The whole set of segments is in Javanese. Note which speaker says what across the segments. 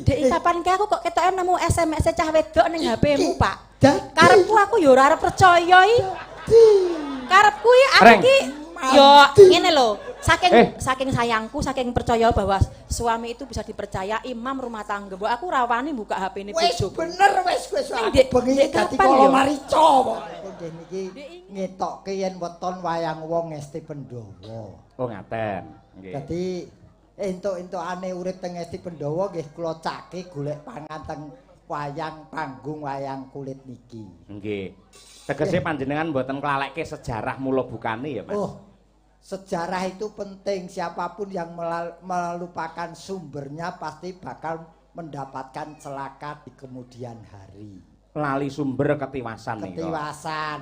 Speaker 1: Dek, kapan kae aku kok ketoke nemu SMS cah wedok ning HP-mu, Pak?
Speaker 2: Dadi
Speaker 1: Karepku aku ya ora arep percaya iki. Karepku iki aku
Speaker 3: Reng.
Speaker 1: iki ya ngene lho, saking
Speaker 3: Eh.
Speaker 1: saking sayangku, saking percaya bahwa suami itu bisa dipercaya, imam rumah tangga. Mbok aku rawani buka HP-ne
Speaker 2: Wis
Speaker 1: bojoku.
Speaker 2: bener wis wis
Speaker 1: Ning
Speaker 2: aku
Speaker 1: Dek,
Speaker 2: bengi
Speaker 1: Dek
Speaker 2: dadi
Speaker 1: kapan
Speaker 2: kala
Speaker 1: yo?
Speaker 2: marica kok. Nggih niki ngetokke yen weton wayang wong Ngesti Pandhawa.
Speaker 3: Oh, ngaten. Nggih.
Speaker 2: Dadi entuk-entukane urip teng Ngesti Pandhawa nggih kula cake golek pangan teng wayang panggung wayang kulit niki.
Speaker 3: Nggih. Tegese panjenengan mboten klalekke sejarah mula bukane ya, Mas.
Speaker 2: Oh, sejarah itu penting. Siapapun yang melupakan sumbernya pasti bakal mendapatkan celaka di kemudian hari.
Speaker 3: Lali sumber ketiwasan nika.
Speaker 2: Ketiwasan.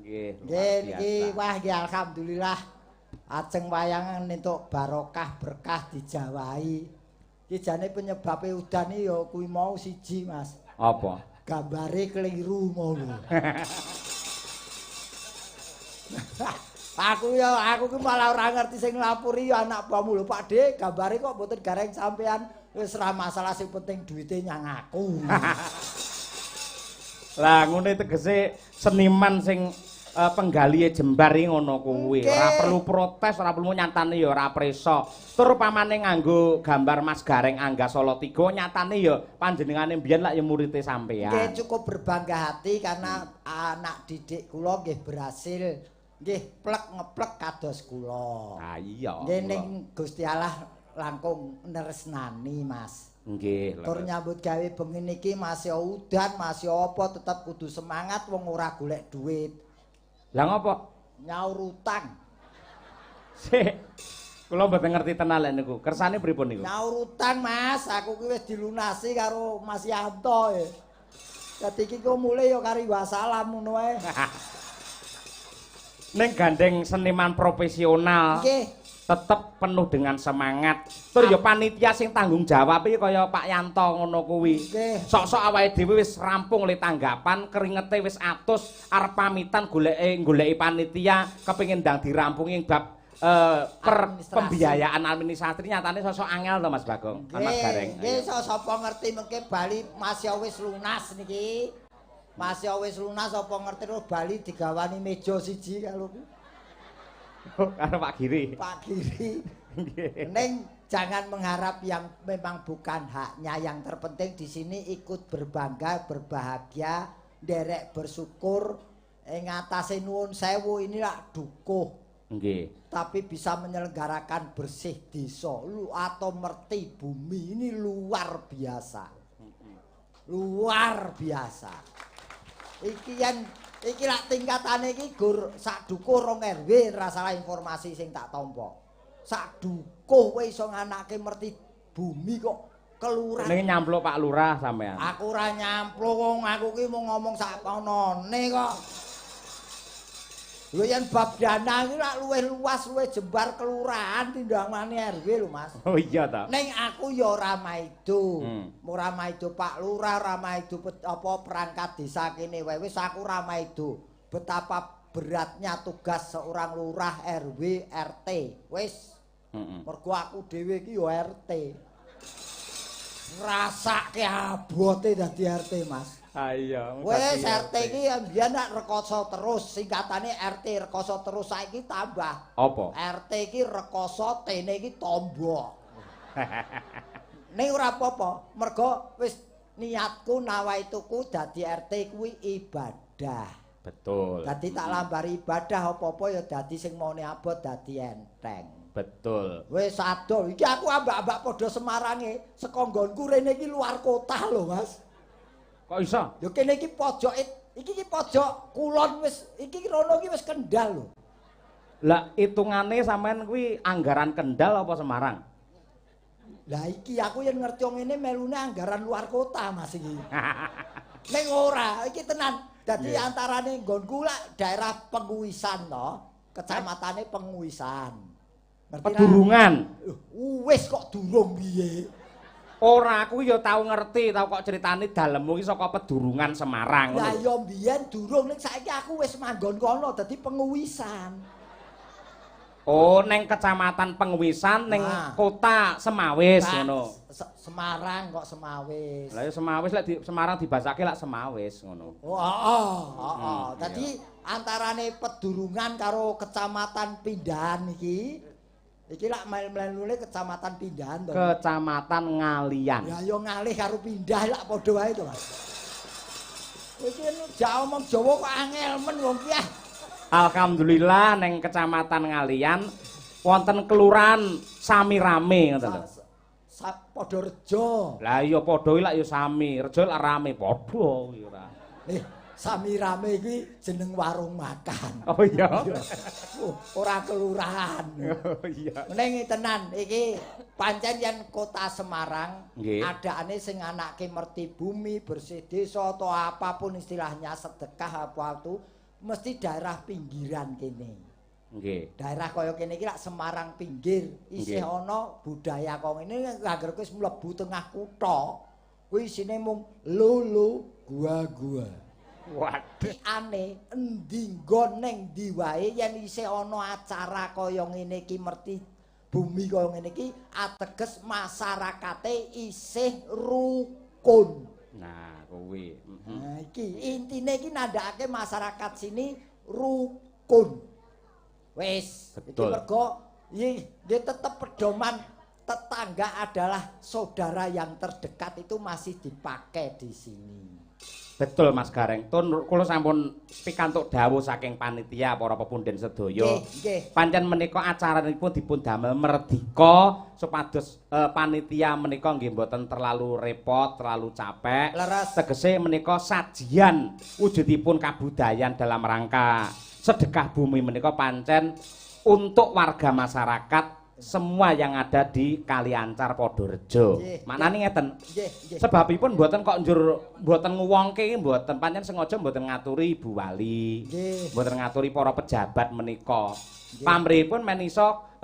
Speaker 3: Nggih, luar
Speaker 2: Nggih niki
Speaker 3: biasa.
Speaker 2: wah nggih alhamdulillah ajeng wayangan entuk barokah berkah dijawahi. Iki jane penyebabe udan iki ya kuwi mau siji, Mas.
Speaker 3: Apa?
Speaker 2: Gambare keliru mau lho. Aku ya aku ki malah ora ngerti sing nglapuri ya anak buahmu lho, Pak De, gambare kok mboten gareng sampean, wis ora masalah sing penting duwite nyang aku.
Speaker 3: Lah ngene tegese seniman sing penggalihe jembar iki ngono kuwi. Ora perlu protes, ora perlu nyatane ya ora presa. Tur pamane nganggo gambar Mas Gareng Angga Solo 3 nyatane ya panjenengane mbiyen lak ya murite sampean.
Speaker 2: Nggih cukup berbangga hati karena anak didik kula nggih berhasil nggih plek ngeplek kados kula.
Speaker 3: Ah iya.
Speaker 2: Nggih ning Gusti Allah langkung nresnani, Mas.
Speaker 3: Nggih.
Speaker 2: Tur nyambut gawe bengi niki masih udan, masih apa tetep kudu semangat wong ora golek duit.
Speaker 3: Lah ngopo?
Speaker 2: Nyaur utang.
Speaker 3: Sik. Kula mboten ngerti tenan lek niku. Kersane pripun niku?
Speaker 2: Nyaur utang, Mas. Aku ki wis dilunasi karo Mas Yanto. E. Dadi iki kok mulih ya kari wassalam ngono ae.
Speaker 3: Ning gandeng seniman profesional.
Speaker 2: Nggih.
Speaker 3: Tetep penuh dengan semangat. Tur ya panitia sing tanggung jawab iki kaya Pak Yanto ngono kuwi.
Speaker 2: Nggih.
Speaker 3: Sok-sok awake dhewe wis rampung le tanggapan, keringete wis atus, arep pamitan goleki goleki panitia kepengin ndang dirampungi bab per
Speaker 2: Administrasi.
Speaker 3: pembiayaan administrasi nyatane sosok angel to Mas Bagong, Mas Gareng.
Speaker 2: Nggih, so sapa ngerti mengke bali Mas ya wis lunas niki. Mas ya wis lunas apa ngerti terus bali digawani meja siji karo
Speaker 3: Karo Pak Giri.
Speaker 2: Pak Giri.
Speaker 3: Nggih.
Speaker 2: Ning jangan mengharap yang memang bukan haknya. Yang terpenting di sini ikut berbangga, berbahagia, nderek bersyukur ing atase nuwun sewu ini lak dukuh.
Speaker 3: Nggih.
Speaker 2: Tapi bisa menyelenggarakan bersih desa lu atau merti bumi ini luar biasa. Luar biasa. Iki yen iki lak tingkatane iki gur sak dukuh rong RW ora salah informasi sing tak tampa. Sak dukuh kowe iso nganake merti bumi kok kelurahan.
Speaker 3: Ning nyampluk Pak Lurah sampean.
Speaker 2: Aku ora nyampluk wong aku ki mung ngomong sak onone kok. Lho yen bab dana iki lak luwih luas, luwih jembar kelurahan tindangane RW lho, Mas.
Speaker 3: Oh iya ta.
Speaker 2: Ning aku ya ora maido. Ora maido Pak Lurah, ora maido apa perangkat desa kene wae. Wis aku ora maido. Betapa beratnya tugas seorang lurah, RW, RT. Wis. Mergo aku dhewe iki ya RT. Ngrasake abote dadi RT, Mas.
Speaker 3: Ah iya.
Speaker 2: Wis RT iki mbiyen nak rekoso terus, singkatane RT rekoso terus saiki tambah.
Speaker 3: Apa?
Speaker 2: RT iki rekoso, T-ne iki tombok. Ning ora apa-apa, mergo wis niatku nawaituku dadi RT kuwi ibadah.
Speaker 3: Betul.
Speaker 2: Dadi tak lambari ibadah apa-apa ya dadi sing maune abot dadi enteng.
Speaker 3: Betul.
Speaker 2: Wis adoh, iki aku ambak-ambak padha Semarange, saka nggonku rene iki luar kota lho, Mas.
Speaker 3: Kok iso?
Speaker 2: Lho kene iki pojoke, iki iki pojok kulon wis, iki rono iki wis Kendal lho.
Speaker 3: Lah hitungane sampean kuwi anggaran Kendal apa Semarang?
Speaker 2: Lah iki aku yen ngerti ngene melune anggaran luar kota Mas iki. Ning ora, iki tenan. Dadi antarane nggonku lak daerah Penguwisan to, kecamatane Penguwisan. Ngerti ra?
Speaker 3: Pedurungan.
Speaker 2: Wis kok durung piye?
Speaker 3: Ora, aku ya tau ngerti, tau kok critane dalemmu iki saka Pedurungan Semarang
Speaker 2: Lah
Speaker 3: ngono.
Speaker 2: ya mbiyen durung ning saiki aku wis manggon kono dadi Penguwisan.
Speaker 3: Oh, neng Kecamatan Pengwisan neng kota Semawis ngono.
Speaker 2: Semarang kok Semawis.
Speaker 3: Lah ya Semawis lek di Semarang dibasake lak Semawis ngono.
Speaker 2: Oh, heeh, heeh. Dadi antarane Pedurungan karo Kecamatan Pindahan iki. Iki lak mel-melune Kecamatan Pindahan to.
Speaker 3: Kecamatan Ngaliyan.
Speaker 2: Ya ya ngalih karo pindah lak padha wae to, Mas. Iki jak omong Jawa kok angel men wong ki ah.
Speaker 3: Alhamdulillah neng Kecamatan Ngaliyan wonten kelurahan Samirame ngoten lho.
Speaker 2: Padha Rejo.
Speaker 3: Lah iya padha iki lak ya sami, rejo lak rame padha kuwi ora.
Speaker 2: Samirame kuwi jeneng warung makan.
Speaker 3: Oh iya.
Speaker 2: Oh, ora kelurahan.
Speaker 3: Oh iya.
Speaker 2: Ning tenan iki pancen yen kota Semarang adakane sing anake merti bumi, bersih desa atau apapun istilahnya sedekah apa itu mesti daerah pinggiran kene.
Speaker 3: Nggih.
Speaker 2: Daerah kaya kene iki lak Semarang pinggir, isih ana budaya kaya ngene anggere wis mlebu tengah kutha, kuwi isine mung lolo gua-gua.
Speaker 3: Waduh.
Speaker 2: Aneh, endi nggon ning ndi wae yen isih ana acara kaya ngene iki merti bumi kaya ngene iki ateges masyarakate isih rukun.
Speaker 3: Nah, kuwi.
Speaker 2: Nah, iki intine iki nandhakake masyarakat sini rukun. Wis, iki mergo nggih tetep pedoman tetangga adalah saudara yang terdekat itu masih dipakai di sini.
Speaker 3: Betul Mas Gareng. Tun kula sampun pikantuk dawuh saking panitia para pepunden sedaya.
Speaker 2: Nggih.
Speaker 3: Pancen menika acaranipun dipun damel merdika supados panitia menika nggih mboten terlalu repot, terlalu capek.
Speaker 2: Leres.
Speaker 3: Tegese menika sajian wujudipun kabudayan dalam rangka sedekah bumi menika pancen untuk warga masyarakat semua yang ada di Kaliancar Podorejo. Maknane ngeten. Sebabipun mboten kok njur mboten nguwongke mboten, pancen sengaja mboten ngaturi Ibu Wali. Mboten ngaturi para pejabat menika. Pamrihipun men iso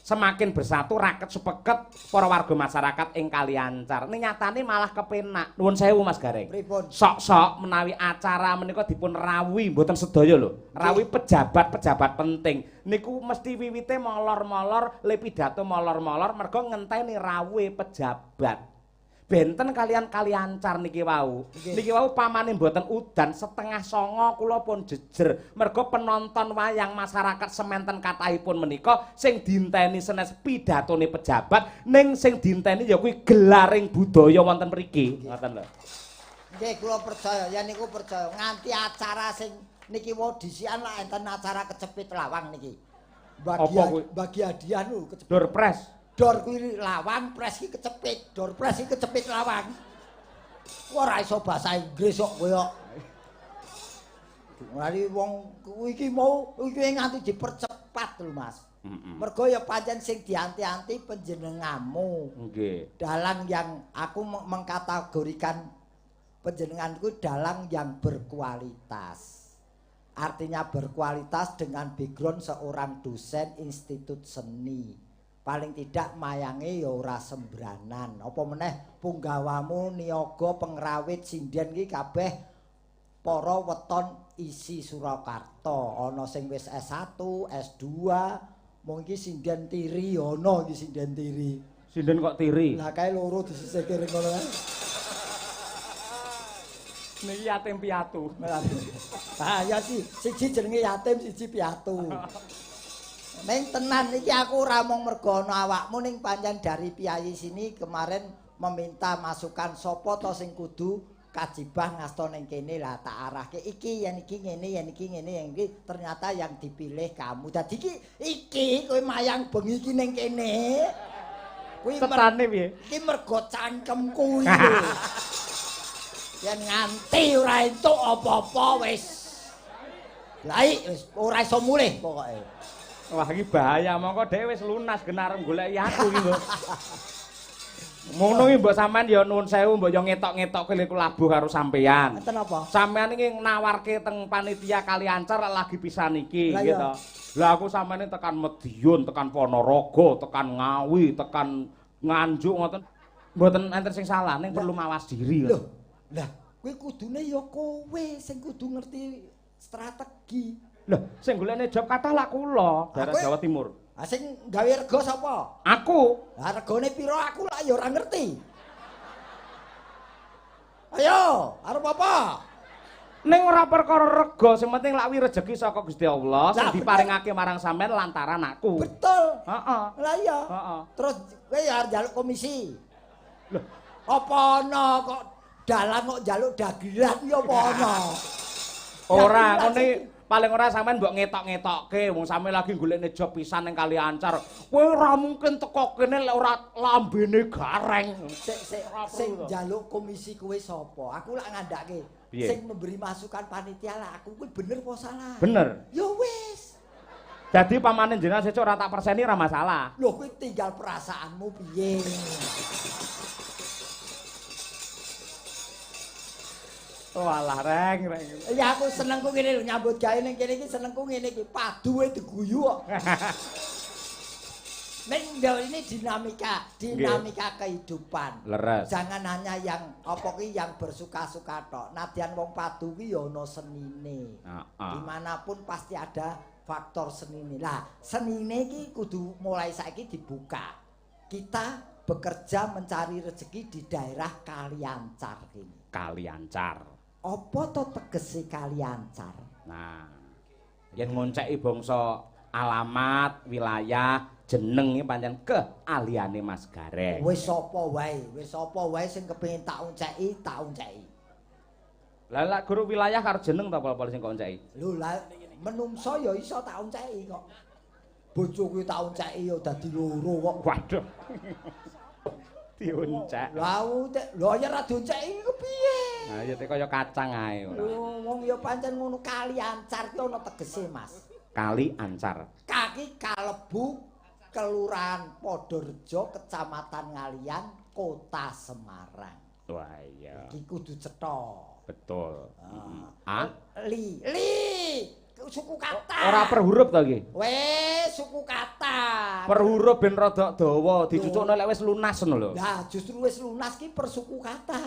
Speaker 3: semakin bersatu raket sepeket para warga masyarakat ing Kaliancar. Ning nyatane malah kepenak. Nuwun sewu Mas Gareng. Sok-sok menawi acara menika dipun rawuhi mboten sedaya lho. Rawuhi pejabat-pejabat penting. Niku mesti wiwite molor-molor, le pidato molor-molor mergo ngenteni rawuhe pejabat. Benten kalian Kaliancar niki wau. Niki wau pamane mboten udan 8:30 kula pun jejer. Mergo penonton wayang masyarakat sementen kathahipun menika sing dinteni senes pidatone pejabat ning sing dinteni ya kuwi gelaring budaya wonten mriki. Ngoten lho.
Speaker 2: Nggih kula percaya, yen niku percaya nganti acara sing niki wau disikan lak enten acara kecepit lawang niki. Bagi hadiah lho kecepit.
Speaker 3: Door press.
Speaker 2: Dor kuwi lawang, pres iki kecepit, dor pres iki kecepit lawang. Ora iso bahasa Inggris kok kowe kok. Ngari wong iki mau iki nganti dipercepat lho Mas. Mergo ya pancen sing dianti-anti panjenenganmu.
Speaker 3: Nggih.
Speaker 2: Dalang yang aku mengkategorikan panjenenganku dalang yang berkualitas. Artinya berkualitas dengan background seorang dosen institut seni. Paling tidak mayange ya ora sembranan. Apa meneh punggawamu niyaga pengrawit sinden iki kabeh para weton isi Surakarta. Ana sing wis S1, S2, mung iki sinden tiri ana iki sinden tiri.
Speaker 3: Sinden kok tiri?
Speaker 2: Lah kae loro disisihke ring ngono kae.
Speaker 3: Niki yatim piatu.
Speaker 2: Ah ya siji jenenge yatim, siji piatu. Ning tenan iki aku ora mung mergo ana awakmu ning pancen dari piyayi sini kemarin meminta masukan sapa to sing kudu kajibah ngasta ning kene lah tak arahke iki yen iki ngene yen iki ngene yen iki ternyata yang dipilih kamu. Dadi iki iki kowe mayang bengi iki ning kene. Kuwi
Speaker 3: tetane piye?
Speaker 2: Iki mergo cangkemku iki lho. Yen nganti ora entuk apa-apa wis. Lah wis ora iso mulih pokoke.
Speaker 3: Wah iki bahaya mongko dhewe wis lunas genarem goleki aku iki lho. Ngono iki mbok sampean ya nuwun sewu mbok ya ngetok-ngetokke lek labuh karo sampean.
Speaker 2: Enten apa?
Speaker 3: Sampean iki nawarke teng panitia Kaliancar lagi pisan iki nggih to. Lah aku sampean tekan Madiun, tekan Ponorogo, tekan Ngawi, tekan Nganjuk ngoten. Mboten enten sing salah ning perlu mawas diri.
Speaker 2: Lho, lah kuwi kudune ya kowe sing kudu ngerti strategi.
Speaker 3: Lho, sing golekne job kathah lak kula, daerah Jawa Timur.
Speaker 2: Ah sing gawe rega sapa?
Speaker 3: Aku.
Speaker 2: Lah regane pira aku lak ya ora ngerti. Ayo, arep apa?
Speaker 3: Ning ora perkara rega, sing penting lak wi rejeki saka Gusti Allah sing diparingake marang sampean lantaran aku.
Speaker 2: Betul.
Speaker 3: Heeh.
Speaker 2: Lah iya.
Speaker 3: Heeh.
Speaker 2: Terus kowe ya arep njaluk komisi.
Speaker 3: Lho,
Speaker 2: apa ana kok dalang kok njaluk dagelan ya apa ana?
Speaker 3: Ora, ngene paling ora sampean mbok ngetok-ngetokke wong sampean lagi golekne job pisan ning Kaliancar. Kowe ora mungkin teko kene lek ora lambene gareng.
Speaker 2: Sik sik sing njaluk komisi kowe sapa? Aku lak ngandhake. Sing memberi masukan panitia lah aku kuwi bener apa salah?
Speaker 3: Bener.
Speaker 2: Ya wis.
Speaker 3: Dadi pamane jenengan sesuk ora tak perseni ora masalah.
Speaker 2: Lho kuwi tinggal perasaanmu piye.
Speaker 3: Walah reng reng.
Speaker 2: Ya aku senengku ngene lho nyambut gawe ning kene iki senengku ngene iki paduwe diguyu kok. Ning ini dinamika, dinamika kehidupan.
Speaker 3: Leres.
Speaker 2: Jangan hanya yang apa ki yang bersuka-suka tok. Nadyan wong padu ki ya ana senine.
Speaker 3: Heeh.
Speaker 2: Dimanapun pasti ada faktor senine. Lah, senine iki kudu mulai saiki dibuka. Kita bekerja mencari rezeki di daerah Kaliancar ini.
Speaker 3: Kaliancar.
Speaker 2: Apa to tegese Kaliancar?
Speaker 3: Nah, yen ngonceki bangsa alamat, wilayah, jeneng iki pancen keahliane Mas Gareng.
Speaker 2: Wis sapa wae sing kepengin tak onceki, tak onceki.
Speaker 3: Lah lak guru wilayah karo jeneng ta apa-apa sing kok onceki?
Speaker 2: Lho lah menungso ya iso tak onceki kok. Bojoku tak onceki ya dadi loro kok.
Speaker 3: Waduh. Dioncek.
Speaker 2: Lah lho ya ora dionceki kepiye?
Speaker 3: Nah ya kaya kacang ae ora.
Speaker 2: Lho wong ya pancen ngono Kaliancar ki ana tegese, Mas.
Speaker 3: Kaliancar.
Speaker 2: Kaki kalebu Kelurahan Podorejo, Kecamatan Ngaliyan, Kota Semarang.
Speaker 3: Wah iya.
Speaker 2: Iki kudu cetha.
Speaker 3: Betul. A
Speaker 2: li li suku kata.
Speaker 3: Ora per huruf to iki?
Speaker 2: Wes suku kata.
Speaker 3: Per huruf ben rada dawa, dicucukno lek wis lunas ngono lho.
Speaker 2: Lah justru wis lunas ki per suku kata.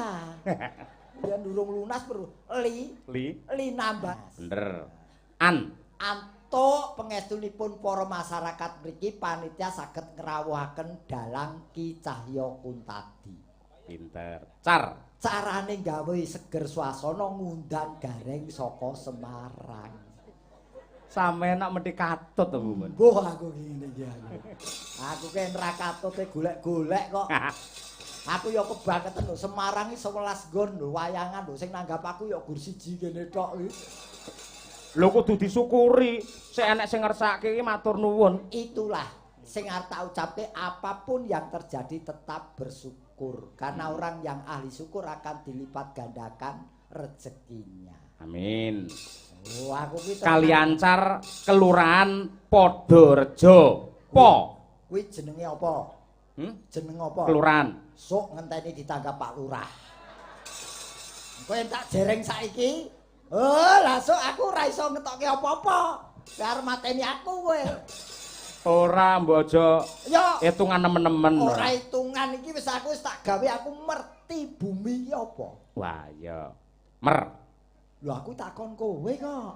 Speaker 2: Ya durung lunas per li
Speaker 3: li
Speaker 2: li nambah.
Speaker 3: Bener. An
Speaker 2: antuk pengestunipun para masyarakat mriki panitia saged ngrawuhaken dalang Ki Cahya Kuntadi.
Speaker 3: Pinter. Car.
Speaker 2: Carane gawe seger swasana ngundang Gareng saka Semarang.
Speaker 3: Sampeyan nak mesti katut to, Bu.
Speaker 2: Mbuh aku ngene iki aku. Aku ki ora katute golek-golek kok. Aku ya kebangeten lho Semarang iki 11 nggon lho wayangan lho sing nanggap aku ya gur siji kene tok iki.
Speaker 3: Lho kudu disyukuri, sik enek sing ngersake iki matur nuwun.
Speaker 2: Itulah sing arep tak ucapke, apapun yang terjadi tetap bersyukur. Karena orang yang ahli syukur akan dilipat gandakan rezekinya.
Speaker 3: Amin.
Speaker 2: Oh, aku ki
Speaker 3: Kaliancar Kelurahan Podorejo. Po.
Speaker 2: Kuwi jenenge apa? Jeneng apa?
Speaker 3: Kelurahan.
Speaker 2: Sok ngenteni ditanggap Pak Lurah. Engko yen tak jereng saiki, oh, lah sok aku ora iso ngetokke apa-apa. Arep mateni aku kowe.
Speaker 3: Ora mbok aja
Speaker 2: ya
Speaker 3: hitungan nemen-nemen.
Speaker 2: Ora hitungan iki wis aku wis tak gawe aku merti bumi iki apa.
Speaker 3: Wah iya. Mer.
Speaker 2: Lho aku takon kowe kok.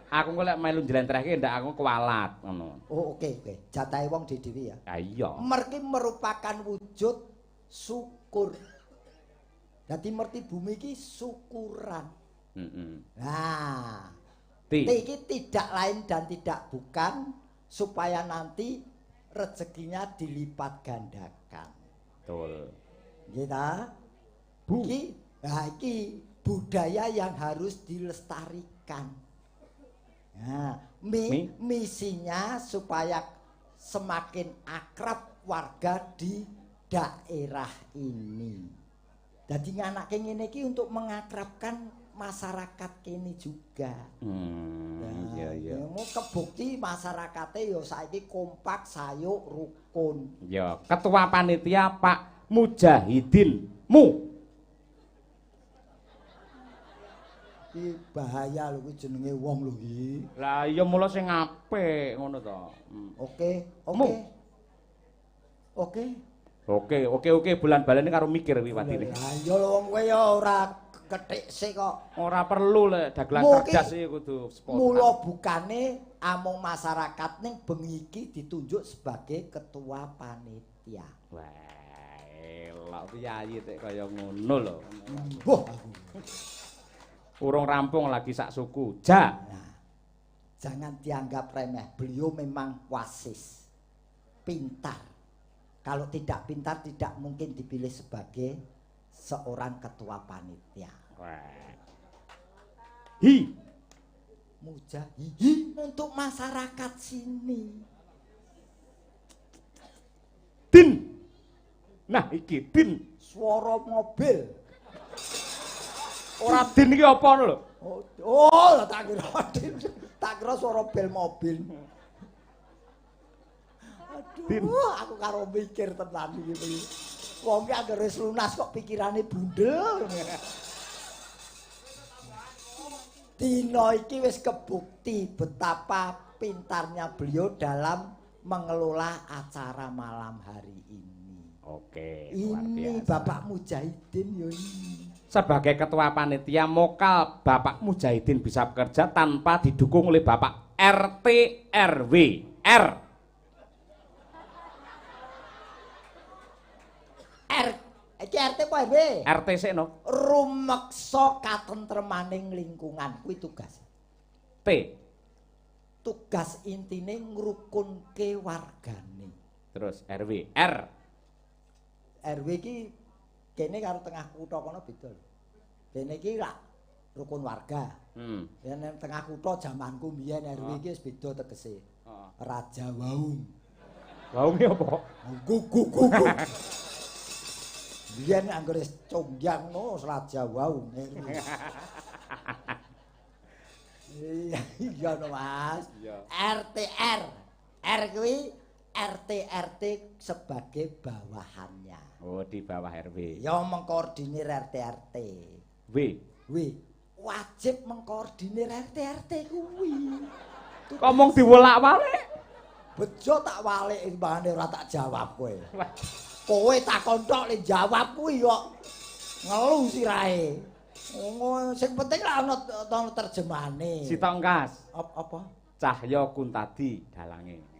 Speaker 3: Aku engko lek melu njlentrehke ndak aku kualat ngono.
Speaker 2: Oh oke oke. Jatahe wong dhewe ya.
Speaker 3: Ha iya.
Speaker 2: Mer ki merupakan wujud syukur. Dadi merti bumi iki syukuran. Nah, T iki tidak lain dan tidak bukan supaya nanti rezekinya dilipat gandakan.
Speaker 3: Betul.
Speaker 2: Nggih ta?
Speaker 3: Bu.
Speaker 2: Iki, nah iki budaya yang harus dilestarikan. Nah, misinya supaya semakin akrab warga di daerah ini. Dadi nganake ngene iki untuk mengakrabkan masyarakat kene juga.
Speaker 3: Iya iya.
Speaker 2: Mau kebukti masyarakate ya saiki kompak, sayuk, rukun.
Speaker 3: Ya, ketua panitia Pak Mujahidin Mu.
Speaker 2: Iki bahaya lho kuwi jenenge wong lho iki.
Speaker 3: Lah iya mula sing apik ngono to.
Speaker 2: Oke, oke. Oke.
Speaker 3: Oke, oke, oke bulan balene karo mikir kuwi watine.
Speaker 2: Lah iya lho wong kowe ya ora Kethik sik kok.
Speaker 3: Ora perlu lek dagelan cerdas iki kudu spontan.
Speaker 2: Mula bukane amung masyarakat ning bengi iki ditunjuk sebagai ketua panitia.
Speaker 3: Wah, elok piyayi tek kaya ngono lho.
Speaker 2: Mbuh aku.
Speaker 3: Urung rampung lagi sak suku. Ja.
Speaker 2: Nah, jangan dianggap remeh. Beliau memang wasis. Pintar. Kalau tidak pintar tidak mungkin dipilih sebagai seorang ketua panitia.
Speaker 3: Wah. Hi.
Speaker 2: Mujahidin untuk masyarakat sini.
Speaker 3: Din. Nah iki din.
Speaker 2: Suara mobil.
Speaker 3: Ora din iki apa ngono lho?
Speaker 2: Oh, tak kira din. Tak kira suara bel mobil. Aduh, aku karo mikir tenan iki. Wong ki anggere wis lunas kok pikirane bundel. Dina iki wis kebukti betapa pintarnya beliau dalam mengelola acara malam hari ini.
Speaker 3: Oke, luar
Speaker 2: Ini
Speaker 3: biasa.
Speaker 2: Bapak Mujahidin yo ini.
Speaker 3: Sebagai ketua panitia mokal Bapak Mujahidin bisa bekerja tanpa didukung oleh Bapak RT RW R.
Speaker 2: R iki RT apa RW?
Speaker 3: RT sik no.
Speaker 2: Rumeksa katentremaning lingkungan kuwi tugas.
Speaker 3: T.
Speaker 2: Tugas intine ngrukunke wargane.
Speaker 3: Terus RW R.
Speaker 2: RW iki kene karo tengah kutha kono beda lho. Kene iki lak rukun warga. Yen nang tengah kutha jamanku mbiyen RW iki wis beda tegese. Raja Waung.
Speaker 3: Waung iki apa?
Speaker 2: Gugu gugu. Biyen anggere wis congyang ngono Raja Waung RW. Iya iya no Mas. RTR. R kuwi RT RT sebagai bawahannya.
Speaker 3: Oh, di bawah RW.
Speaker 2: Ya mengkoordinir RT RT.
Speaker 3: W.
Speaker 2: W wajib mengkoordinir RT RT kuwi.
Speaker 3: Kok mung diwolak-walik?
Speaker 2: Bejo tak walik timbangane ora tak jawab kowe. Kowe takon tok le jawab kuwi kok ngelu sirahe. Ngono sing penting lah ana terjemahane.
Speaker 3: Sitok engkas.
Speaker 2: Apa?
Speaker 3: Cahya Kuntadi dalange.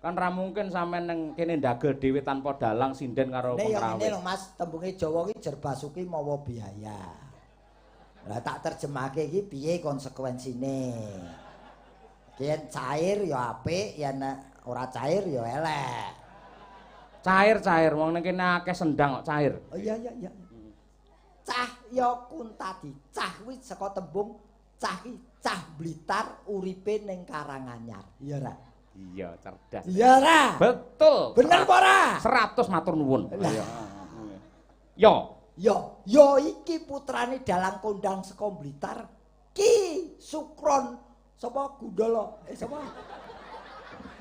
Speaker 3: Kan ra mungkin sampean nang kene ndagel dhewe tanpa dalang sinden karo
Speaker 2: Nek ya
Speaker 3: pengrawit.
Speaker 2: ngene lho Mas, tembunge Jawa ki jerbasuki mawa biaya. Lah tak terjemahke iki piye konsekuensine. Yen cair ya apik, yen ora cair ya elek.
Speaker 3: Cair-cair wong ning kene akeh sendang kok cair.
Speaker 2: Oh iya iya iya. Cahya Kuntadi, cah kuwi saka tembung cah ki cah Blitar uripe ning Karanganyar. Iya ra?
Speaker 3: Iya, cerdas.
Speaker 2: Iya ra?
Speaker 3: Betul.
Speaker 2: Bener apa ora?
Speaker 3: 100 matur nuwun. Iya. Yo.
Speaker 2: Yo, yo iki putrane dalang kondang saka Blitar Ki Sukron sapa Gundala? Sapa?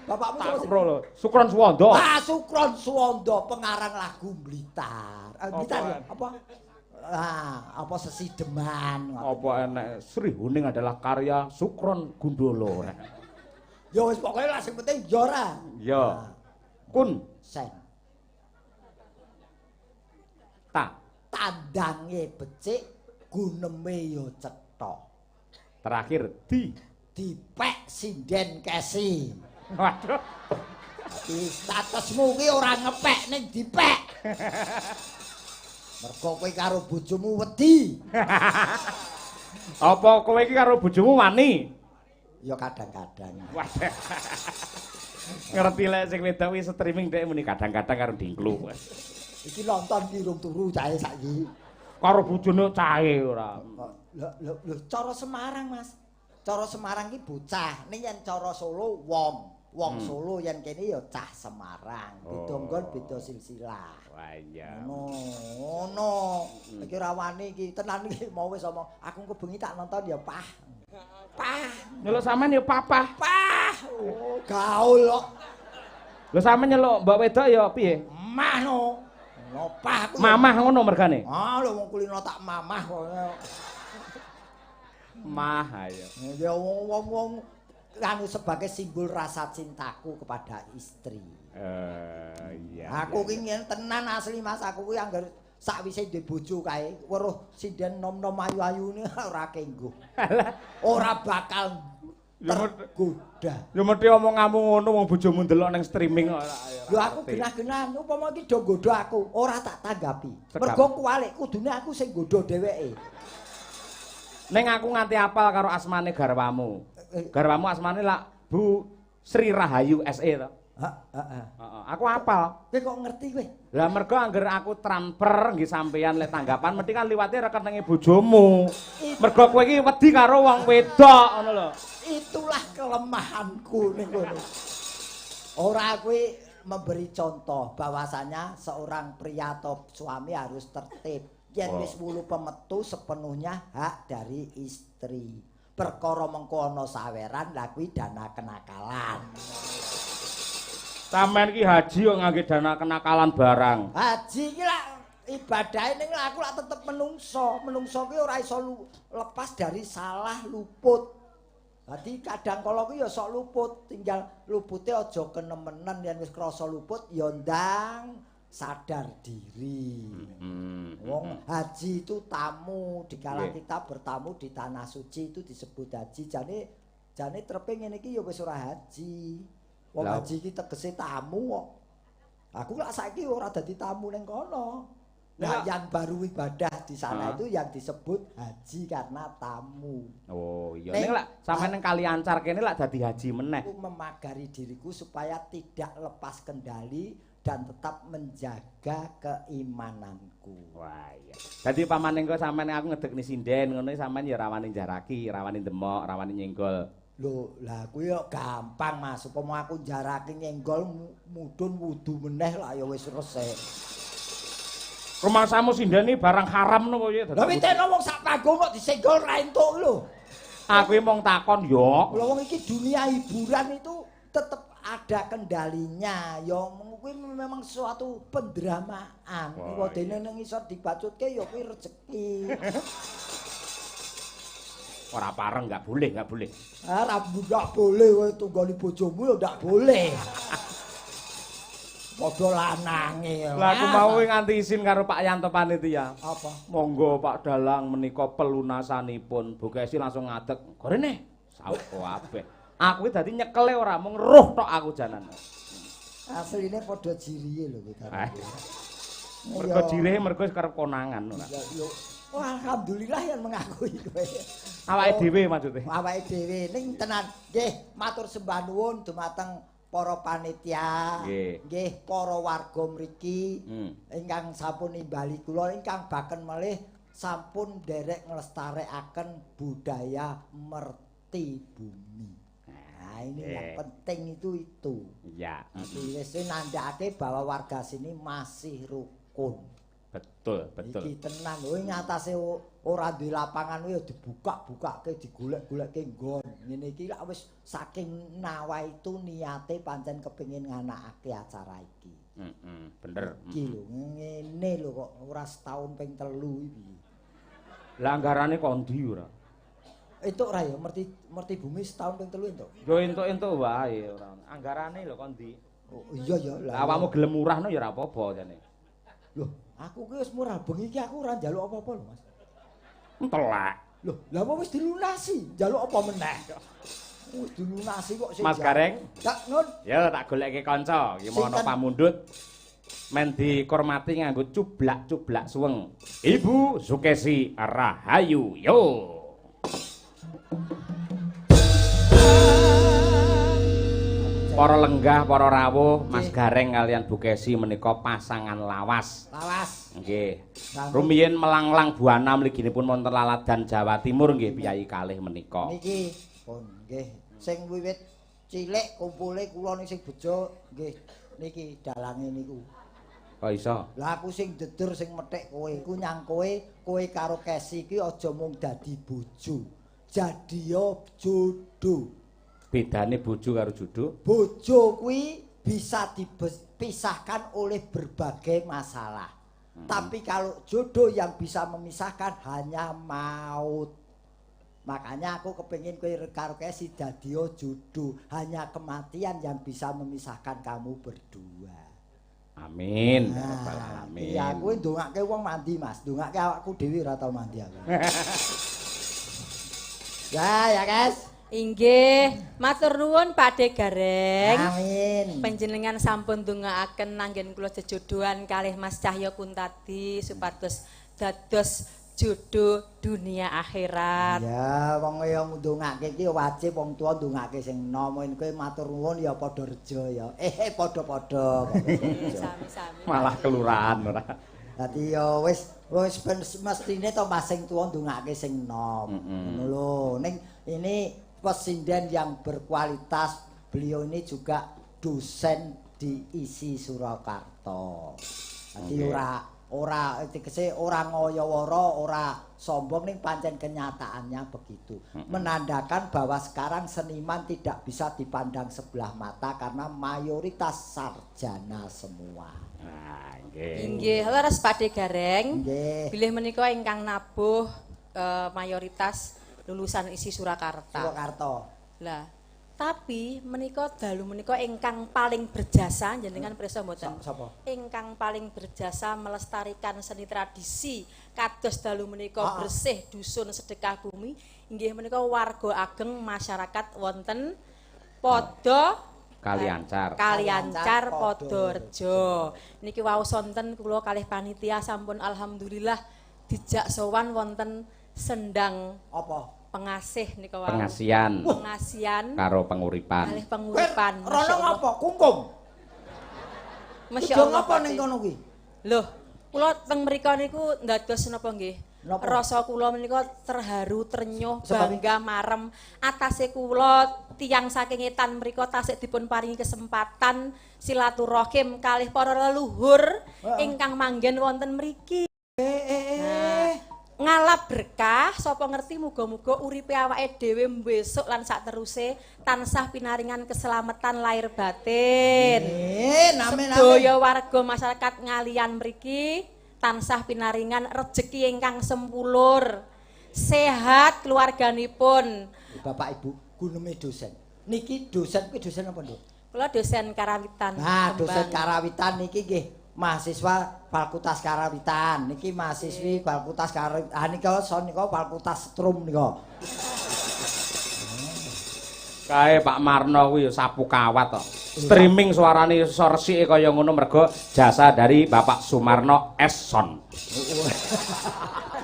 Speaker 2: Bapakmu sapa?
Speaker 3: Sukron lho. Sukron Suwondo.
Speaker 2: Ah, Sukron Suwondo pengarang lagu Blitar. Blitar ya? Apa? Ah, apa sesideman.
Speaker 3: Apa enek Sri Huning adalah karya Sukron Gundala.
Speaker 2: Ya wis pokoke lah sing penting ya ora.
Speaker 3: Ya. Kun
Speaker 2: sen.
Speaker 3: Ta.
Speaker 2: Tandange becik, guneme ya cetha.
Speaker 3: Terakhir di
Speaker 2: dipek sinden kesi.
Speaker 3: Waduh.
Speaker 2: Di statusmu ki ora ngepek ning dipek. Mergo kowe karo bojomu wedi.
Speaker 3: Apa kowe iki karo bojomu wani?
Speaker 2: Ya kadang-kadang.
Speaker 3: Waduh. Ngerti lek sing wedok kuwi streaming dhek muni kadang-kadang karo dingklu.
Speaker 2: Iki nonton ki urung turu cahe saiki.
Speaker 3: Karo bojone cahe ora.
Speaker 2: Lho lho lho cara Semarang, Mas. Cara Semarang ki bocah, ning yen cara Solo wong. Wong Solo yen kene ya cah Semarang. Beda nggon, beda silsilah.
Speaker 3: Wah iya.
Speaker 2: Ngono. Iki ora wani iki, tenan iki mau wis omong, aku engko bengi tak nonton ya pah. Pah.
Speaker 3: Nyeluk sampean ya papah.
Speaker 2: Pah. Oh, gaul kok.
Speaker 3: Lho sampean nyeluk mbok wedok ya piye?
Speaker 2: Mah no. No pah kuwi.
Speaker 3: Mamah ngono mergane.
Speaker 2: Ah lho wong kulino tak mamah kok.
Speaker 3: Mah ayo.
Speaker 2: Ya wong-wong anu sebagai simbol rasa cintaku kepada istri.
Speaker 3: Iya.
Speaker 2: Aku ki ngene tenan asli Mas, aku kuwi anggar Sakwise duwe bojo kae weruh sinden nom-nom ayu-ayune ora kenggo. Ora bakal tergoda.
Speaker 3: Ya mesti omonganmu ngono wong bojomu ndelok ning streaming kok.
Speaker 2: Lho aku genah-genahan upama iki do nggodha aku, ora tak tanggapi. Mergo kuwalik kudune aku sing nggodha dheweke.
Speaker 3: Ning aku nganti apal karo asmane garwamu. Garwamu asmane lak Bu Sri Rahayu SE to.
Speaker 2: Heeh.
Speaker 3: Heeh, aku apal.
Speaker 2: Kowe kok ngerti kowe?
Speaker 3: Lah mergo angger aku transfer nggih sampeyan lek tanggapan mesti kan liwate rekeninge bojomu. Mergo kowe iki wedi karo wong wedok ngono lho.
Speaker 2: Itulah kelemahanku ning kono. Ora kowe memberi contoh bahwasanya seorang pria atau suami harus tertib. Yen wis wulu pemetu sepenuhnya hak dari istri. Perkara mengko ana saweran lha kuwi dana kenakalan.
Speaker 3: Sampeyan iki haji kok ngangge dana kenakalan barang.
Speaker 2: Haji iki lak ibadahe ning aku lak tetep menungso. Menungso kuwi ora iso lepas dari salah luput. Dadi kadang kala kuwi ya sok luput, tinggal lupute aja kenemenen yen wis krasa luput ya ndang sadar diri. Wong haji itu tamu, dikala kita bertamu di tanah suci itu disebut haji. Jane trepe ngene iki ya wis ora haji. Wong haji iki tegese tamu kok. Aku lak saiki ora dadi tamu ning kono. Nah, yang baru ibadah di sana itu yang disebut haji karena tamu.
Speaker 3: Oh iya. Ning lak sampeyan ning Kali Ancar kene lak dadi haji meneh.
Speaker 2: Aku memagari diriku supaya tidak lepas kendali dan tetap menjaga keimananku.
Speaker 3: Wah iya. Dadi pamane engko sampeyan aku ngedekni sinden ngono sampeyan ya rawani njaraki, rawani demok, rawani nyenggol.
Speaker 2: Lho, lah kuwi yo gampang Mas. Upama aku njaraki nyenggol mudhun wudu meneh lah ya wis resik.
Speaker 3: Rumangsamu sindene barang haram nopo piye?
Speaker 2: Lah witeno wong sak panggung kok disenggol ra entuk lho.
Speaker 3: Aku mung takon yo.
Speaker 2: Lho wong iki dunia hiburan itu tetep ada kendalinya. Ya kuwi memang suatu pendramaan. Wadene ning isor dibacutke ya kuwi rezeki.
Speaker 3: Ora pareng enggak boleh, enggak boleh.
Speaker 2: Ah, ra enggak boleh kowe tunggoni bojomu ya ndak boleh. Padha lanange.
Speaker 3: Lah aku mau nganti izin karo Pak Yanto panitia.
Speaker 2: Apa?
Speaker 3: Monggo Pak Dalang menika pelunasanipun. Bu Kesi langsung ngadeg. Gorene saut kabeh. Aku iki dadi nyekele ora mung roh tok aku janan.
Speaker 2: Asline padha jirihe lho kowe karo.
Speaker 3: Mergo jirihe mergo wis kerep konangan ora.
Speaker 2: Wah, alhamdulillah yang mengakui kowe.
Speaker 3: Awake dhewe maksude.
Speaker 2: Awake dhewe ning tenan. Nggih, matur sembah nuwun dumateng para panitia, nggih para warga mriki ingkang sampun nimbali kula ingkang baken melih sampun nderek nglestarekaken budaya merti bumi. Nah, ini yang penting itu.
Speaker 3: Iya.
Speaker 2: Wis nandhakake bahwa warga sini masih rukun.
Speaker 3: Betul, betul.
Speaker 2: Iki tenan lho ngatasé ora duwe lapangan kuwi ya dibuka-bukake, digolek-golekke nggon. Ngene iki lak wis saking nawaitu niate pancen kepengin nganakake acara iki.
Speaker 3: Heeh, bener.
Speaker 2: Iki lho ngene lho kok ora setahun ping 3 iki.
Speaker 3: Lah anggarane kondi ora?
Speaker 2: Entuk ora ya merti bumi setahun ping 3 entuk.
Speaker 3: Yo entuk-entuk wae ora. Anggarane lho kondi.
Speaker 2: Oh iya ya.
Speaker 3: Lah awakmu gelem murahno ya ora apa-apa jane.
Speaker 2: Loh, aku ki wis murah bengi iki aku ora njaluk apa-apa lho, Mas.
Speaker 3: Entelek.
Speaker 2: Loh, lha apa wis dilunasi? Njaluk apa meneh? Wis dilunasi kok sing.
Speaker 3: Mas Gareng.
Speaker 2: Tak nun.
Speaker 3: Ya tak goleke kanca, iki mau ana pamundhut. Men dikormati nganggo cublak-cublak suweng. Ibu Sukesi Rahayu. Yo. Para lenggah, para rawuh, Mas Gareng kalian Bu Kesi menika pasangan lawas.
Speaker 2: Lawas.
Speaker 3: Nggih. Rumiyin melanglang buana mliginipun wonten Laladan Jawa Timur nggih piyayi kalih menika.
Speaker 2: Niki pun nggih sing wiwit cilik kumpule kula ning sing bejo nggih niki dalange niku.
Speaker 3: Kok iso?
Speaker 2: Lah aku sing deder sing methik kowe iku nyang kowe, kowe karo Kesi iki aja mung dadi bojo. Jadiya jodoh.
Speaker 3: Bedane bojo karo jodoh?
Speaker 2: Bojo kuwi bisa dipisahkan oleh berbagai masalah. Tapi kalau jodoh yang bisa memisahkan hanya maut. Makanya aku kepengin kowe karo Kesi dadiya jodoh, hanya kematian yang bisa memisahkan kamu berdua.
Speaker 3: Amin. Ya rabbal alamin.
Speaker 2: Iya, kowe ndongake wong mandi, Mas. Ndongake awakku dhewe ora tau mandi aku. Ya, ya, guys.
Speaker 1: Inggih, matur nuwun Pakde Gareng.
Speaker 2: Amin.
Speaker 1: Panjenengan sampun ndongaaken anggen kula jejodohan kalih Mas Cahya Kuntadi supados dados jodoh dunia akhirat.
Speaker 2: Ya, wong ya ndongake iki wajib wong tuwa ndongake sing enom. Kowe matur nuwun ya padha reja ya. Padha-padha.
Speaker 1: Sami-sami.
Speaker 3: Malah kelurahan ora.
Speaker 2: Dadi ya wis wis mestine to Mas sing tuwa ndongake sing enom. Ngono lho. Ning ini pesinden yang berkualitas, beliau ini juga dosen di ISI Surakarta. Dadi ora ora tegese ora ngoyoworo, ora sombong, ning pancen kenyataannya begitu. Menandakan bahwa sekarang seniman tidak bisa dipandang sebelah mata karena mayoritas sarjana semua.
Speaker 3: Nah, nggih.
Speaker 1: Inggih, leres Pakde Gareng.
Speaker 2: Nggih.
Speaker 1: Bilih menika ingkang nabuh mayoritas lulusan ISI Surakarta.
Speaker 2: Surakarta.
Speaker 1: Lah, tapi menika dalu menika ingkang paling berjasa jenengan pirsa mboten?
Speaker 2: Sapa?
Speaker 1: Ingkang paling berjasa melestarikan seni tradisi kados dalu menika bersih dusun sedekah bumi inggih menika warga ageng masyarakat wonten Podo
Speaker 3: Kaliancar.
Speaker 1: Kaliancar Podorejo. Niki wau sonten kula kalih panitia sampun alhamdulillah dijak sowan wonten sendang
Speaker 2: Apa?
Speaker 1: Pengasih nika wau.
Speaker 3: Pengasian
Speaker 1: Pengasian
Speaker 3: karo penguripan.
Speaker 1: kalih penguripan.
Speaker 2: Rono ngapa? Kungkum.
Speaker 1: Masya
Speaker 2: Tujuan
Speaker 1: Allah.
Speaker 2: ngapa ning kono kuwi?
Speaker 1: Loh, kula teng mriku niku ndados napa nggih?
Speaker 2: Napa?
Speaker 1: Rasa kula menika terharu, trenyuh,
Speaker 2: Sebab-
Speaker 1: bangga, marem. Atase kula tiyang saking etan mriku tasik dipun paringi kesempatan silaturahim kalih para leluhur ingkang manggen wonten mriki. Nah, ngalap berkah, sapa ngerti muga-muga uripe awake dhewe besok lan sakteruse tansah pinaringan keselamatan lahir batin.
Speaker 2: Amin, amin, amin.
Speaker 1: Sedaya warga masyarakat Ngaliyan mriki tansah pinaringan rejeki ingkang sempulur. Sehat keluarganipun.
Speaker 2: Bapak Ibu, guneme dosen. Niki dosen kuwi dosen apa, Nduk?
Speaker 1: Kula dosen karawitan.
Speaker 2: Nah, dosen
Speaker 1: Kembang.
Speaker 2: karawitan niki nggih mahasiswa Fakultas Karawitan, niki mahasiswi Fakultas Karawitan. Ah nika son nika Fakultas Setrum nika.
Speaker 3: Kae Pak Marno kuwi ya sapu kawat kok. Streaming suarane iso resike kaya ngono mergo jasa dari Bapak Sumarno S. Son.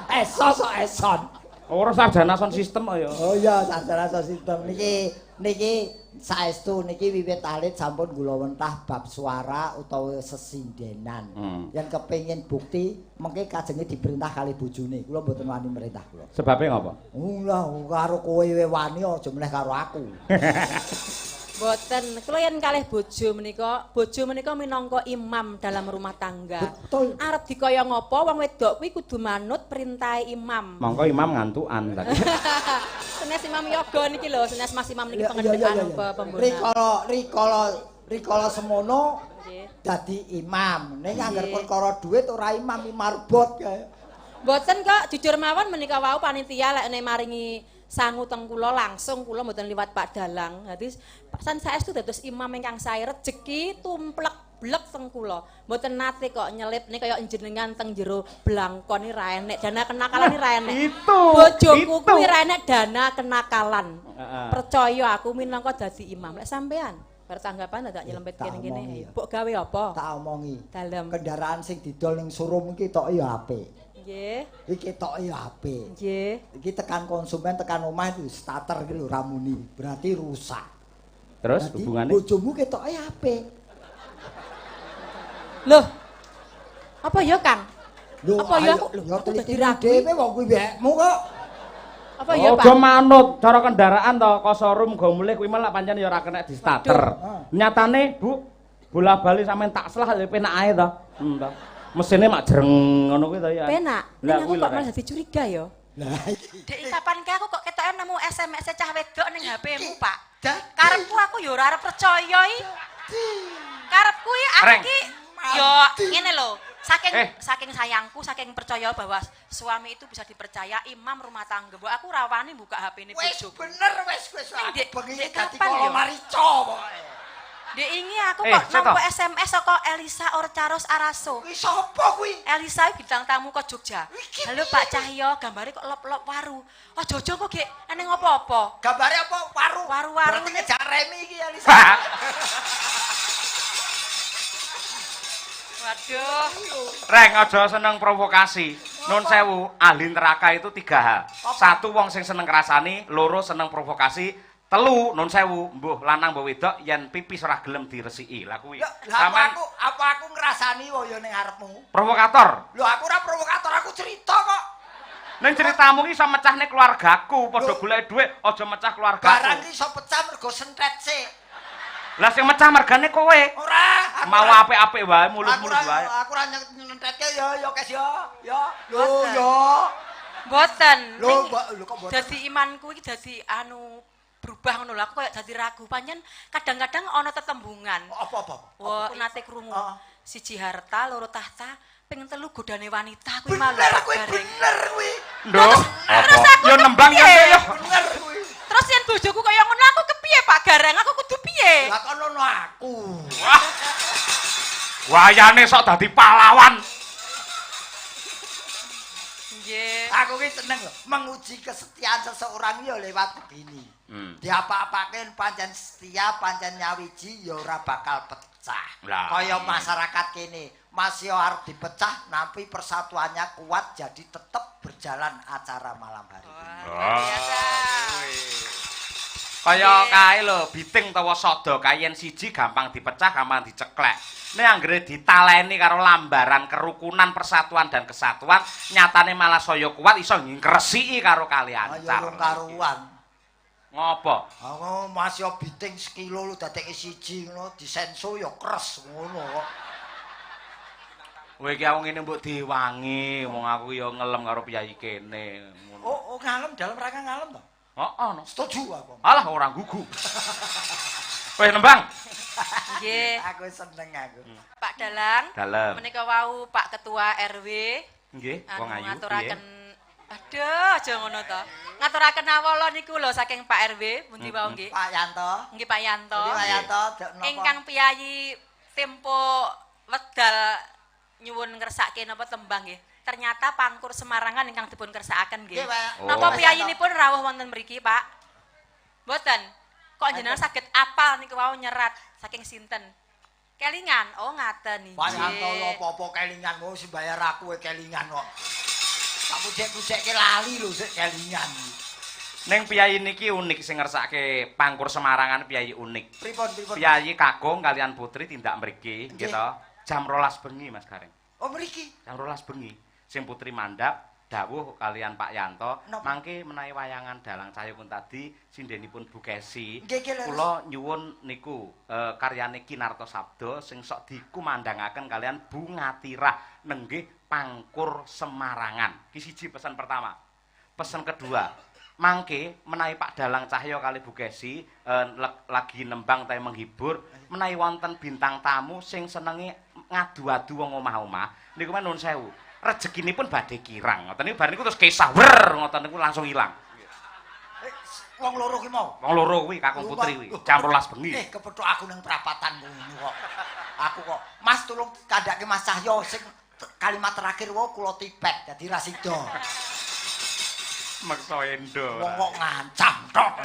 Speaker 2: Eso sok eson.
Speaker 3: Ora sarjana sound system kok ya.
Speaker 2: Oh iya, sarjana sound system niki niki saestu niki wiwit alit sampun gulawentah bab suara utawa sesindenan. Yen kepengin bukti mengke kajenge diperintah kali bojone. Kula mboten wani merintah kula.
Speaker 3: Sebabe ngopo?
Speaker 2: Lah karo kowe we wani aja meneh karo aku.
Speaker 1: Mboten, kula yen kalih bojo menika, bojo menika minangka imam dalam rumah tangga.
Speaker 2: Betul.
Speaker 1: Arep dikaya ngapa wong wedok kuwi kudu manut perintahe imam.
Speaker 3: Mongko imam ngantukan tadi.
Speaker 1: Senes Imam Yoga niki lho, senes Mas Imam niki pengendikan pembonan.
Speaker 2: Rikala rikala rikala semono dadi imam. Ning angger perkara dhuwit ora imam, marbot kae.
Speaker 1: Mboten kok, jujur mawon menika wau panitia lek nek maringi sangu teng kula langsung kula mboten liwat Pak Dalang. Dadi san saestu dados imam ingkang sae, rejeki tumplek blek teng kula. Mboten nate kok nyelip nek kaya jenengan teng jero blangkon iki ra enek dana kenakalan iki ra enek.
Speaker 3: Itu.
Speaker 1: Bojoku
Speaker 3: itu.
Speaker 1: kuwi ra enek dana kenakalan.
Speaker 3: Heeh.
Speaker 1: Percaya aku minangka dadi imam. Lek sampean bertanggapan dadak nyelempit
Speaker 2: Tak
Speaker 1: kene-kene.
Speaker 2: omongi ya.
Speaker 1: Mbok gawe apa?
Speaker 2: Tak omongi.
Speaker 1: Dalem.
Speaker 2: Kendaraan sing didol ning showroom iki tok ya apik.
Speaker 1: Nggih.
Speaker 2: Iki tok ya apik.
Speaker 1: Nggih.
Speaker 2: Iki tekan konsumen tekan omah itu starter iki lho ra muni, berarti rusak.
Speaker 3: Terus
Speaker 2: Dadi
Speaker 3: hubungane?
Speaker 2: Bojomu ketoke apik.
Speaker 1: Loh. Apa ya, Kang?
Speaker 2: Lho,
Speaker 1: Apa ya
Speaker 2: ayo,
Speaker 1: aku? Lho,
Speaker 2: ya
Speaker 1: aku dadi
Speaker 2: teliti
Speaker 1: ragu.
Speaker 2: dhewe wong kuwi wekmu kok.
Speaker 1: Apa ya, Pak?
Speaker 3: Aja manut cara kendaraan to, ko showroom go mulih kuwi malah pancen ya ora kena di starter.
Speaker 2: Waduh.
Speaker 3: Nyatane, Bu, bola-bali sampean tak selah ya penak ae to. To. Mesine mak jreng ngono kuwi to ya.
Speaker 1: Penak.
Speaker 3: Lah
Speaker 1: Ning aku
Speaker 3: kuwi lho.
Speaker 1: kok malah dadi curiga ya.
Speaker 2: Lah iki.
Speaker 1: Dek kapan kae aku kok ketoke nemu SMS cah wedok ning HP-mu, Pak.
Speaker 2: Dadi.
Speaker 1: Karepku aku ya ora arep percaya iki. Karepku iki aku
Speaker 3: Reng.
Speaker 1: iki ya ngene lho. Saking
Speaker 3: Eh.
Speaker 1: saking sayangku, saking percaya bahwa suami itu bisa dipercaya imam rumah tangga. Mbok aku ra wani buka HP-ne
Speaker 2: Wis
Speaker 1: bojoku.
Speaker 2: bener wis wis
Speaker 1: Ning,
Speaker 2: aku
Speaker 1: Dek,
Speaker 2: bengi
Speaker 1: Dek,
Speaker 2: dadi
Speaker 1: kapan
Speaker 2: kala
Speaker 1: yo?
Speaker 2: marica pokoke.
Speaker 1: Dek ingi aku kok nampa SMS saka Elisa Orcaros Araso.
Speaker 2: Kuwi sapa kuwi?
Speaker 1: Elisa bintang tamu kok Jogja. Halo Pak Cahyo, gambare kok lop-lop waru. Aja-aja kok gek eneng apa-apa.
Speaker 2: Gambare apa waru?
Speaker 1: Waru-waru.
Speaker 2: Berarti ngejak remi iki Elisa.
Speaker 1: Waduh.
Speaker 3: Reng aja seneng provokasi. Nun sewu, ahli neraka itu 3 hal. 1 wong sing seneng ngrasani, 2 seneng provokasi, 3 nun sewu, mbuh lanang mbuh wedok yen pipis ora gelem diresiki. Lah kuwi.
Speaker 2: Sampeyan apa aku ngrasani wae ya ning ngarepmu?
Speaker 3: Provokator.
Speaker 2: Lho aku ora provokator, aku cerita kok.
Speaker 3: Ning ceritamu ki iso mecahne keluargaku, padha golek dhuwit aja mecah keluargaku.
Speaker 2: Barang ki iso pecah mergo sentet sik.
Speaker 3: Lah sing mecah mergane kowe.
Speaker 2: Ora,
Speaker 3: mau apik-apik wae, mulus-mulus wae.
Speaker 2: Aku ora nyentetke ya, ya Kes ya. Ya. Lho ya.
Speaker 1: Mboten.
Speaker 2: Lho, lho kok mboten.
Speaker 1: Dadi imanku iki dadi anu berubah ngono lho, aku koyo dadi ragu. Pancen kadang-kadang ana tetembungan.
Speaker 2: Apa-apa?
Speaker 1: Wah, nate krungu. 1 harta, 2 tahta, ping 3 godane wanita kuwi malu.
Speaker 2: Bener kuwi, bener kuwi.
Speaker 3: Lho, apa? Ya nembang ya ya.
Speaker 2: Bener kuwi.
Speaker 1: Terus yen bojoku kaya ngono aku kepiye Pak Gareng? Aku kudu piye?
Speaker 2: Lah kono no aku.
Speaker 3: Wah. Wayane sok dadi pahlawan.
Speaker 1: Nggih.
Speaker 2: Aku ki seneng lho, menguji kesetiaan seseorang ya lewat begini. Diapa-apake pancen setia, pancen nyawiji ya ora bakal pecah. Kaya masyarakat kene, masih arep dipecah nampi persatuannya kuat jadi tetep berjalan acara malam hari ini.
Speaker 1: Wah, biasa.
Speaker 3: Kaya kae lho, biting utawa sada kae yen siji gampang dipecah, gampang diceklek. Nek anggere ditaleni karo lambaran kerukunan, persatuan dan kesatuan, nyatane malah saya kuat iso ngresiki karo kalian.
Speaker 2: Ayo karuan.
Speaker 3: Ngopo?
Speaker 2: Aku masih biting sekilo lho dadekke siji ngono disenso ya kres ngono kok.
Speaker 3: Kowe iki aku ngene mbok diwangi, wong aku ya ngelem karo piyayi kene ngono.
Speaker 2: Oh, ngalem dalam rangka ngalem to?
Speaker 3: Heeh, no.
Speaker 2: Setuju aku.
Speaker 3: Alah ora gugu. Weh nembang.
Speaker 1: Nggih.
Speaker 2: Aku seneng aku.
Speaker 1: Pak Dalang.
Speaker 3: Dalem.
Speaker 1: Menika wau Pak Ketua RW.
Speaker 3: Nggih, wong ayu.
Speaker 1: Ngaturaken aduh, aja ngono to. Ngaturaken awala niku lho saking Pak RW, pundi wau nggih?
Speaker 2: Pak Yanto.
Speaker 1: Nggih Pak Yanto.
Speaker 2: Nggih Pak Yanto, napa?
Speaker 1: Ingkang piyayi tempo wedal nyuwun ngersake napa tembang nggih. Ternyata pangkur Semarangan ingkang dipun kersakaken nggih. Napa piyayinipun rawuh wonten mriki, Pak? Mboten. Kok jenengan saged apal niku wau nyerat saking sinten? Kelingan. Oh, ngaten nggih.
Speaker 2: Pak Yanto apa-apa kelingan mau sing bayar aku kelingan kok. Tak pucek-pucekke lali lho sik kelingan.
Speaker 3: Ning piyayi niki unik sing ngersake pangkur Semarangan piyayi unik.
Speaker 2: Pripun pripun?
Speaker 3: Piyayi kakung kalian putri tindak mriki nggih to. Jam 12 bengi Mas Gareng.
Speaker 2: Oh mriki.
Speaker 3: Jam 12 bengi. Sing putri mandhap dawuh kalian Pak Yanto mangke menawi wayangan Dalang Cahyo Kuntadi sindenipun Bu Kesi kula nyuwun niku karyane Kinarto Sabdo sing sok dikumandangaken kalian Bu Ngatirah nenggih pangkur Semarangan. Ki siji pesan pertama. Pesan kedua, mangke menawi Pak Dalang Cahyo kali Bu Kesi lagi nembang tae menghibur menawi wonten bintang tamu sing senenge ngadu-adu wong omah-omah niku men nuwun sewu. Rezekinipun badhe kirang. Ngoten niku bar niku terus kesah wer ngoten niku langsung ilang.
Speaker 2: Wong loro ki mau.
Speaker 3: Wong loro kuwi kakung putri kuwi. Jam 12 bengi.
Speaker 2: Kepethuk aku nang prapatan ngono kok. Aku kok, Mas tulung kandhake Mas Cahyo sing kalimat terakhir wae kula tipet dadi ra sida.
Speaker 3: Meksa endo.
Speaker 2: Wong kok ngancam tok.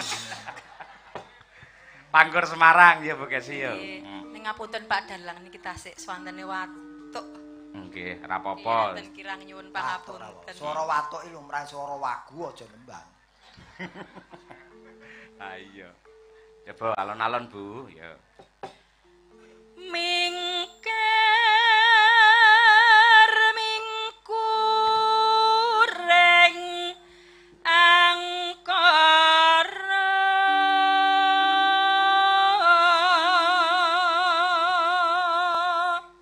Speaker 3: Pangkur Semarang ya Bu Kesi ya.
Speaker 1: Ning ngapunten Pak Dalang niki tasik swantene watuk.
Speaker 3: Nggih, ora apa-apa.
Speaker 1: Enten kirang nyuwun pangapunten.
Speaker 2: Swara watuk iki lumrah swara wagu aja nembang.
Speaker 3: Ha iya. Coba alon-alon Bu, ya.
Speaker 1: Mingkar mingkureng angkara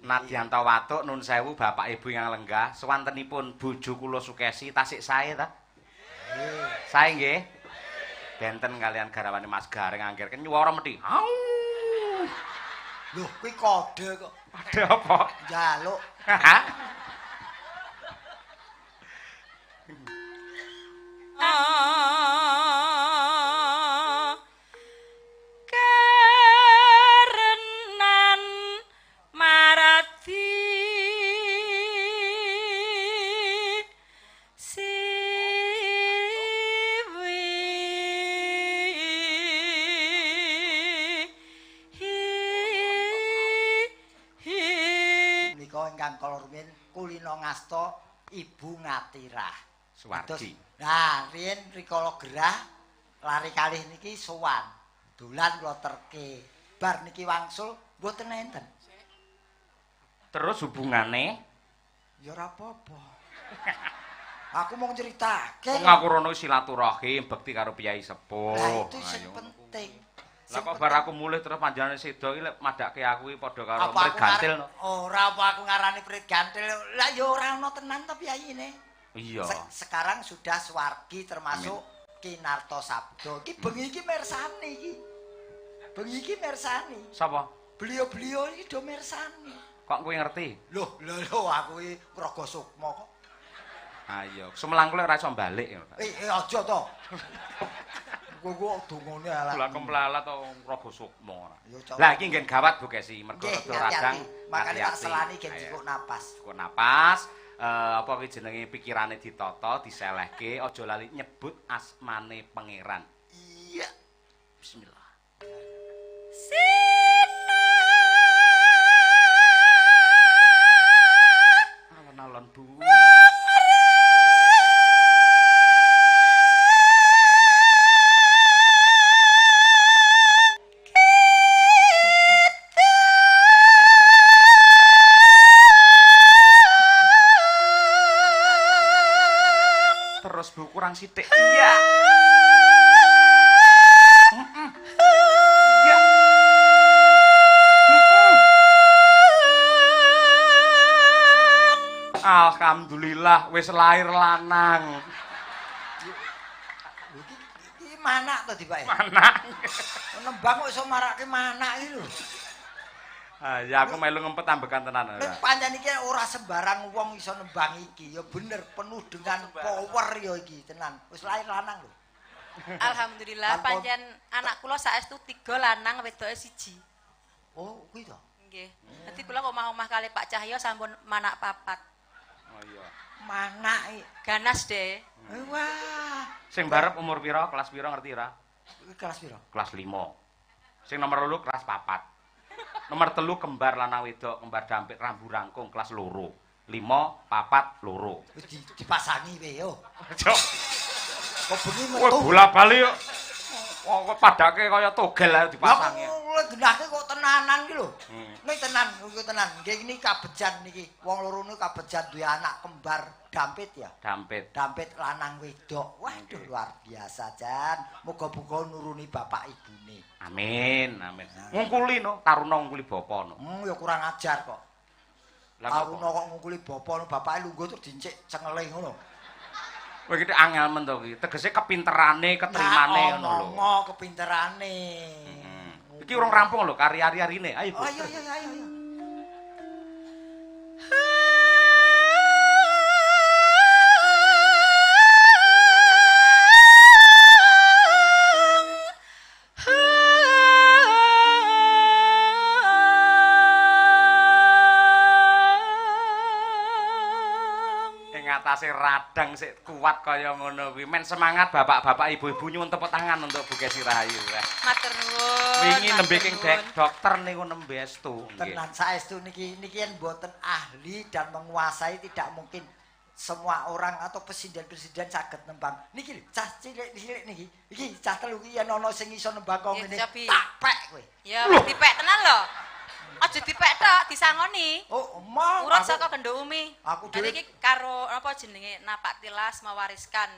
Speaker 3: Nadyanto watuk nun sewu bapak ibu ingkang lenggah swantenipun bojo kula Sukesi tasik sae ta? Sae nggih. Benten kalian garwane Mas Gareng angger nyuwara mesti. Au.
Speaker 2: Lho kuwi kode kok.
Speaker 3: Kode apa?
Speaker 2: Njaluk.
Speaker 1: Karena
Speaker 2: riyen kulino ngasta Ibu Ngatirah.
Speaker 3: Suwardi.
Speaker 2: Nah, riyen rikala gerah lari kalih niki sowan. Dolan kula terke. Bar niki wangsul mboten enten.
Speaker 3: Terus hubungane?
Speaker 2: Ya ora apa-apa. Aku mau nyeritake.
Speaker 3: Wong aku rono silaturahim bekti karo piyai sepuh.
Speaker 2: Lah itu sing penting.
Speaker 3: Lah kok bar aku mulih terus panjenengane sedo iki lek madhake aku iki padha karo prit gantil no.
Speaker 2: Ora apa aku ngarani prit gantil. Lah ya ora ono tenan to piyayine.
Speaker 3: Iya.
Speaker 2: Sekarang sudah swargi termasuk Kinarto Sabdo. Iki bengi iki mirsani iki. Bengi iki mirsani.
Speaker 3: Sapa?
Speaker 2: Beliau-beliau iki do mirsani.
Speaker 3: Kok kowe ngerti?
Speaker 2: Loh, lho aku iki ngraga sukma kok.
Speaker 3: Ayo, sumelang kowe ora iso balik.
Speaker 2: Eh, aja to. Kowe dongane elek.
Speaker 3: Lah kemplalat to ngraga sukma ora. Lah iki nggen gawat Bu Kesi, mergo rada radang.
Speaker 2: Makane tak selani gen cukup napas.
Speaker 3: Cukup napas, apa kuwi jenenge pikirane ditata, diselehke, aja lali nyebut asmane pangeran.
Speaker 2: Iya.
Speaker 3: Bismillah. Alon-alon Bu. Terus Bu kurang sithik. Iya. Iya. Alhamdulillah wis lahir lanang.
Speaker 2: Iki manak to dipake?
Speaker 3: Manak.
Speaker 2: Nembang kok iso marake manak iki lho.
Speaker 3: Ah ya aku melu ngempet ambekan tenan.
Speaker 2: Nek pancen iki ora sembarang wong iso nembang iki, ya bener penuh dengan power ya iki tenan. Wis lahir lanang lho.
Speaker 1: Alhamdulillah pancen anak kula saestu 3 lanang wedoke 1.
Speaker 2: Oh, kuwi to.
Speaker 1: Nggih. Dadi kula omah-omah kali Pak Cahyo sampun manak 4.
Speaker 3: Oh iya.
Speaker 2: Manak
Speaker 1: ganas deh.
Speaker 2: Wah.
Speaker 3: Sing barep umur pira? Kelas pira ngerti ora?
Speaker 2: Kelas pira?
Speaker 3: Kelas 5. Sing nomor 2 kelas 4. Nomor 3 kembar lanang wedok, kembar dampit rambu rangkung kelas 2. 5, 4, 2.
Speaker 2: Wis dipasangi wae yo.
Speaker 3: Aja.
Speaker 2: Kok bengi metu.
Speaker 3: Kowe bola-bali yo. Kok padake kaya togel ae dipasangi.
Speaker 2: Lah genahke kok tenanan iki lho. Nek tenan, iki tenan. Nggih ini kabejan niki. Wong loro niku kabejan duwe anak kembar dampit ya.
Speaker 3: Dampit.
Speaker 2: Dampit lanang wedok. Waduh luar biasa jan. Muga-muga nuruni bapak ibune.
Speaker 3: Amin, amin. Ngungkuli no, taruna ngungkuli bapa no.
Speaker 2: Ya kurang ajar kok. Taruna kok ngungkuli bapa no, bapake lungguh terus dincik cengele ngono.
Speaker 3: Kowe iki angel men to iki. Tegese kepinterane, keterimane ngono lho.
Speaker 2: Ngomong kepinterane.
Speaker 3: Iki urung rampung lho kari-ari-arine. Ayo.
Speaker 2: Ayo ayo ayo.
Speaker 3: Atase radang sik kuat kaya ngono kuwi. Men semangat bapak-bapak, ibu-ibu nyuwun tepuk tangan untuk Bu Kesi Rahayu.
Speaker 1: Matur nuwun.
Speaker 3: Wingi nembe king dokter niku nembe estu.
Speaker 2: Tenan saestu niki niki yen mboten ahli dan menguasai tidak mungkin semua orang atau presiden-presiden saged nembang. Niki lho cah cilik-cilik niki. Iki cah telu iki yen ana sing iso nembang kok ngene. Tak pek kowe.
Speaker 1: Ya dipek tenan lho. Aja dipek tok, disangoni.
Speaker 2: Oh, emang.
Speaker 1: Urut saka gendho umi.
Speaker 2: Aku dhewe
Speaker 1: iki karo apa jenenge napak tilas mewariskan.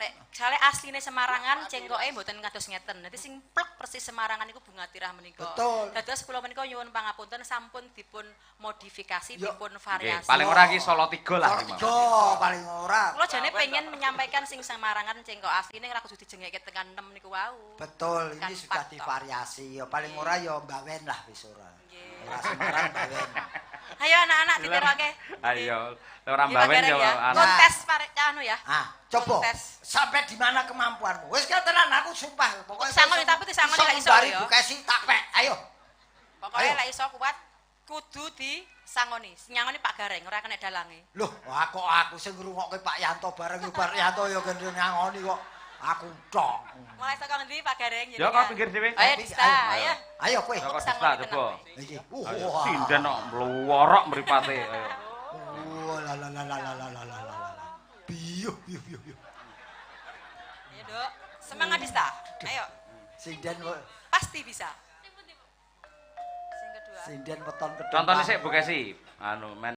Speaker 1: Lek sale asline Semarangan cengkoke mboten kados ngeten. Dadi sing plek persis Semarangan niku Bunga Tirah menika.
Speaker 2: Betul.
Speaker 1: Dados kula menika nyuwun pangapunten sampun dipun modifikasi, dipun variasi.
Speaker 3: Paling ora iki Solo 3 lah.
Speaker 2: Solo 3 paling ora.
Speaker 1: Kula jane pengen menyampaikan sing Semarangan cengkok asline ora kudu dijengeke tekan 6 niku wau.
Speaker 2: Betul, ini sudah divariasi. Ya paling ora ya mbawen lah wis ora. Ora Semarang mbawen.
Speaker 1: Ayo anak-anak ditiroke.
Speaker 3: Ayo, ora mbawen ya.
Speaker 1: Kontes parek anu ya.
Speaker 2: Ah, coba. Sampai di mana kemampuanmu? Wis tenan aku sumpah. Pokoke
Speaker 1: sangoni tapi disangoni lek iso ya.
Speaker 2: Bu Kesi tak pek. Ayo.
Speaker 1: Pokoke lek iso kuat kudu disangoni. Nyangoni Pak Gareng ora kena dalange.
Speaker 2: Loh, kok aku sing ngrungokke Pak Yanto bareng Pak Yanto ya kene nyangoni kok. Aku tok.
Speaker 1: Mulai saka ngendi Pak Gareng?
Speaker 3: Ya kok pinggir dhewe.
Speaker 1: Ayo Dista, ayo.
Speaker 2: Ayo kowe.
Speaker 3: Saka Dista coba.
Speaker 2: Iki.
Speaker 3: Sinden kok mluworok mripate. Ayo.
Speaker 2: Wah, la la la la la la la la la. Biuh biuh biuh biuh.
Speaker 4: Ayo, Dok. Semangat, Dista. Ayo,
Speaker 2: Sinden
Speaker 4: pasti bisa. Sing kedua.
Speaker 2: Sinden weton kedua.
Speaker 3: Contone sik, Bu Kesi. Anu men.